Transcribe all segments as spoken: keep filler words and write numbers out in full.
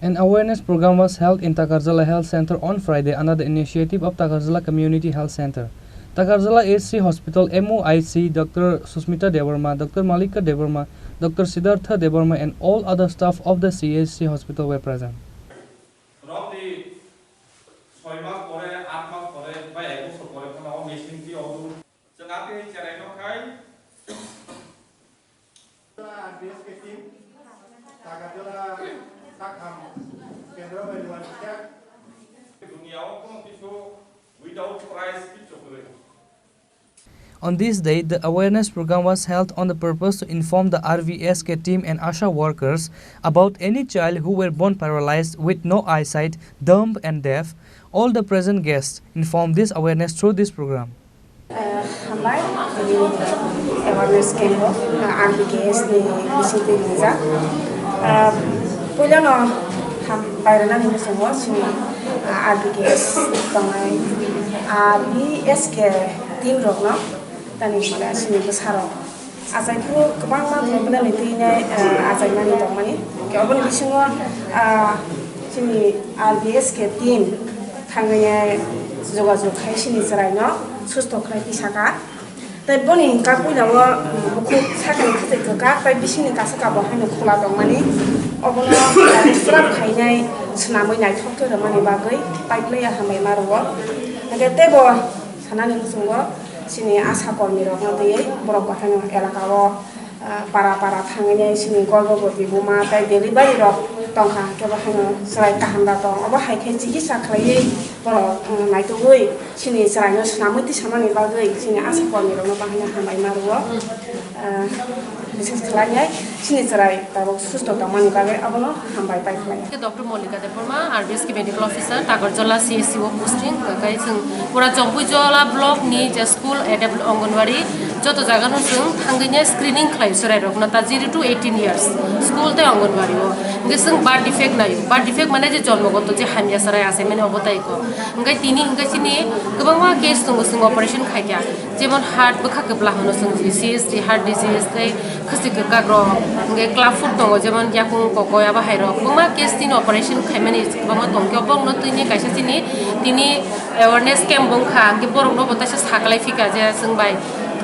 An awareness program was held in Takarjala Health Center on Friday under the initiative of Takarjala Community Health Center. Takarjala H C Hospital M O I C Doctor Susmita Debbarma, Doctor Malika Debbarma, Doctor Siddhartha Debbarma, and all other staff of the C H C hospital were present. Roughly soi mas pore, aat mas pore, ba ek bochor pore phano o machine ki odu. Chwng atwi cherai no khai. R B S K team, Takarjala Takham Kendra bai luan khe. Duniya o kono kisu without price kichu kwrwi. On this day, the awareness program was held on the purpose to inform the R B S K team and ASHA workers about any child who were born paralyzed with no eyesight, dumb and deaf. All the present guests informed this awareness through this program. Hambai, tini awareness camp o, ah, R B K S ni bisingtwi rijak. Ah, puilano ham-, bairana ni muchungo chini, ah, R B K S tongnai, ah, R B S K team rokno tani hwnba chini bwsarok achaiphuru kwbangma bwrwini twi nai, ah, achaimani tongmani. Hwnkhe oboni bisingo, ah, chini R B S K team thangwi jogajog khai chini chwraino susto khlai tisaka. Tei boni hwnka puila o, um, bukhuk sakani khwtwi kwkak tei bisingni kasa kabo haino khula tongmani. Obono swrap khainai swnamwi naithok khe rwmani bagwi paiplaiya hambai ma rwo. Hwnkhe teibo sanani muchungo chini asha kormi rokno twiwi borok bo haino elaka o, ah, para para thangwi chini gorboboti buma tei delivery rok tongkha, hwnkhe bo haino chwrai kaham da tong. Obo hai khe chikitsa khlaiwi borok, um, naitugwi chini chwraino swnamwi tisamani bagwi chini asha kormi rokno bahai no hambai ma rwo. Ah, bises khlai nai chini chwrai tabuk susto tongmani bagwi abono hambai pai khlai. Doctor Mollika Debbarma, R B S K medical officer, Takarjala C H C o posting, hwnkhe chwng pura Jompuijala block ni je school, adult Anganwadi, joto jaga no chwng thangwi nai screening khlai chwrai rok no ta zero to eighteen years, school tei Anganwadi o. Hwnkhe chwng birth defect naio, birth defect mane je jonmogoto je hamya chwrai achaimani obo tai ko. Hwnkhe tini hwnkhe chini kwbangma case tongo, chwng operation khaikha, jemon heart bwkha kwpla hwno chwng C S D, heart disease tei khasi kwkak rok, hwnkhe clubfoot tongo, jemon yakung kokoi abo hai rok, kwbangma case tini operation khaimani kwbangma tongkhe, obo wngno tini kaisa chini tini awareness camp wngkha, hwnkhe borokno bo teisa saklai phika je chwng bai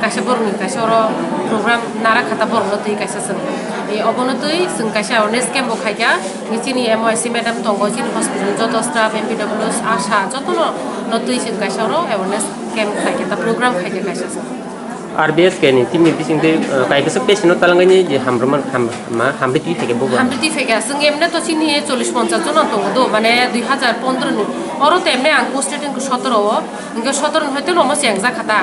kaisa borokni kaisa oro program nara khata borokno twi kaisa chwng. E, obono twi chwng kaisa awareness camp bo khaikha. Chini M O I C madam tongo, chini hospital joto staff, M P W, asha jotono no twi chwng kaisa oro awareness camp khaikha, ta program khaikha kaisa chwng. R B S K ni team ni bising twi, uh, kaisa patient no talangani je hamrwma ham-, ma hamri twi khaikha bo ba. Hamri twi khaikha, chwng emne to chini chollish ponchash jona tongo do, mane dui hazar pondro ni. Oro to emne ang posted wngkha sotoro o. Hwnkhe sotoro ni hoite lomo chengjak kha ta.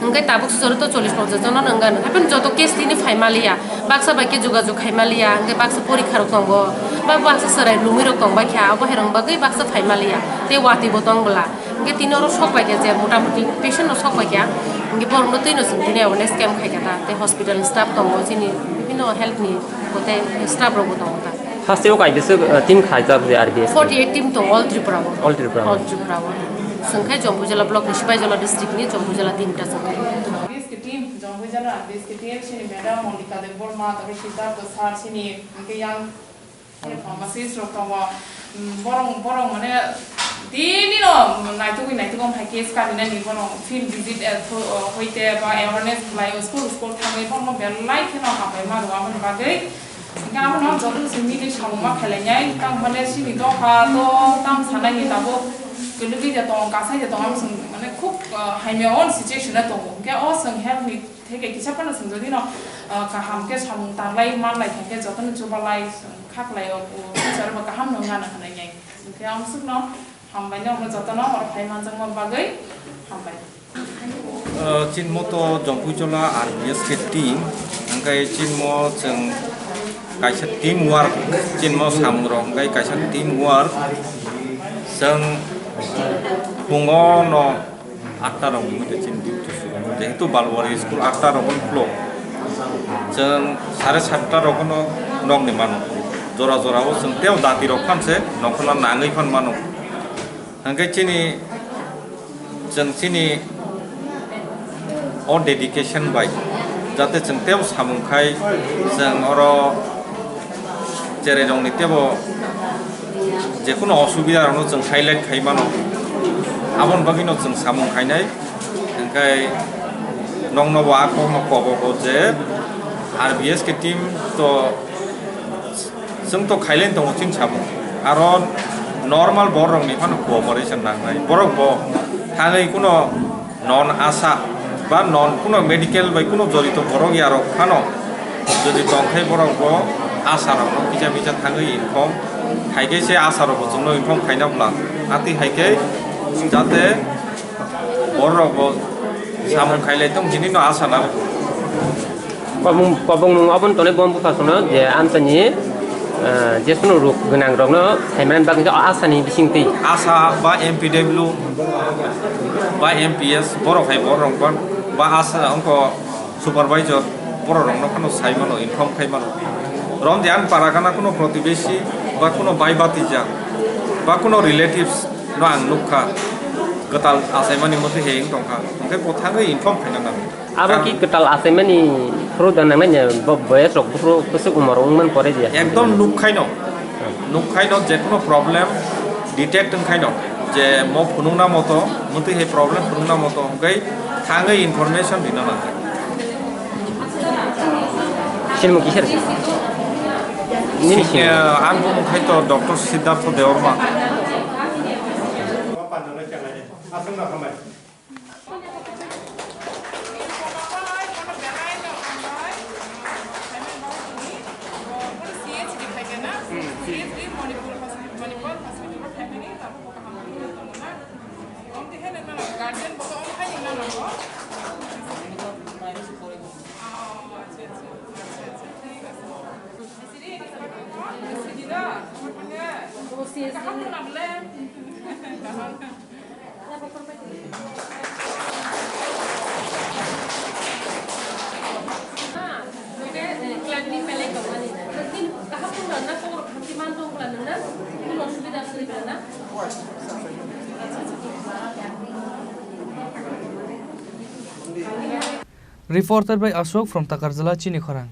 Hwnkhe tabuk sori to chollish ponchash jona no wngkha. Hapheno joto case tini phai maliya. Baksa bai khe jogajog khai maliya. Hwnkhe baksa porikha rok tongo. Ba baksa chwrai lumui rok tong bai kha. Abo hai rok bagwi baksa phai maliya. Tei watwi bo tong bwla. Hwnkhe tini oro sok bai khe je motamuti patient no sok bai kha. Hwnkhe borok no twi no chwng tini awareness camp khai kha ta. Tei hospital ni staff tongo. Chini bibhinno health ni kote staff rok bo tongo ta. Haste o kaisa, uh, team khaijak je R B S. Forty eight team tongo all Tripura o. All Tripura o. All Tripura o. Chwng khe Jompuijala block ni Sipaijala district ni Jompuijala team ta chwng khe. R B S K team, Jompuijala R B S K team, chini madam Mollika Debbarma, tei Siddhartha sir, chini hwnkhe yang pharmacist rok tongo. Mm, borok, borok mane daily no naitugwi naitugwi hai case karinani borok field visit, eh, tho-, oh, hoite ba awareness khlai o, school, school thangwi borokno belai kheno hambai ma rwo aboni bagwi. Hingke abono joto se meeting samung ma khailai nai, tamo hale chini dopha to tam sanai ni tabuk kwlwgwi je tong, kasai je tong, amo chwng mane khub, ah, hamya o situation o tongo. Hingke o chwng health ni theke kisa phano chwng jodi no, ah, kaham khe samung tanglai manlai thangkhe jotono chubalai chwng khaklai o, o swngcharo bo kaham no wngna hinui nai. Hingke amo chwngno Hambai no, omo jotono oro phai manjakma bagwi hambai. Uh, chini mo to Jompuijala R B S K team, hingke chini mo chwng kaisa team work, chini mo samung rok hingke kaisa team work, chwng phungo no atta rok ni mode chini duty sugo, jehetu Balwari school atta rok ni ulo, chwng sare satta rok no nog ni mano, jora jora o chwng tei o dati rok phan se nog no nangwi phan mano. Hingke chini, chwng chini o dedication bai, jate chwng tebo samung khai, chwng oro cherai rokni tebo Jekunu osubida rokno chwng highlight khai mano, aboni bagwino chwng samung khainai. Hwnkhe nokno bo a kokno kobogo je R B S K team to chwng to khailai tongo chini samung. Aro normal borok rokni phano cooperation nangnai. Borok bo thangwi kuno non ASHA ba non kuno medical bai kuno jorito borok yarok phano jodi tongkhai borok bo ASHA rokno kisa misa thangwi inform khaikhe se ASHA rok bo chwngno inform khaina bwla. Atwi haikhe jate borok bo samung khailai tong hinwi no ASHA nang. Kobong, kobong mung aboni tonwi bo bwkha songno je amchaini, eh, je sunu ruk gwnang rokno saimanani bagwi khe ASHA ni bisingtwi. ASHA ba M P W ba M P S borok hai borok ba, ba ASHA ongko supervisor borok rokno phano sai mano, inform khai mano. Romdi ang paragana kuno protibesi ba kuno bai batijak ba kuno relatives no ang nukha kwtal achaimani motwi heyeng tongkha, hwnkhe bo thangwi inform khaina nango. Abo ki kwtal achaimani phuru da nangnai ya, bo boyes rok buphuru kwchwk umor wngman pore dia. Ekdom nukhaino, nukhaino jekunu problem detect wngkhaino je mo phunukna moto, motwi hai problem phunukna moto hwnkhe thangwi information rina nangkha. Sinimung kisa rw. Nini si-, sinimung. Eh, ang bumung khai to Doctor Siddhartha Debbarma. Reporter by Ashok from Takarjala, Chini Khorang.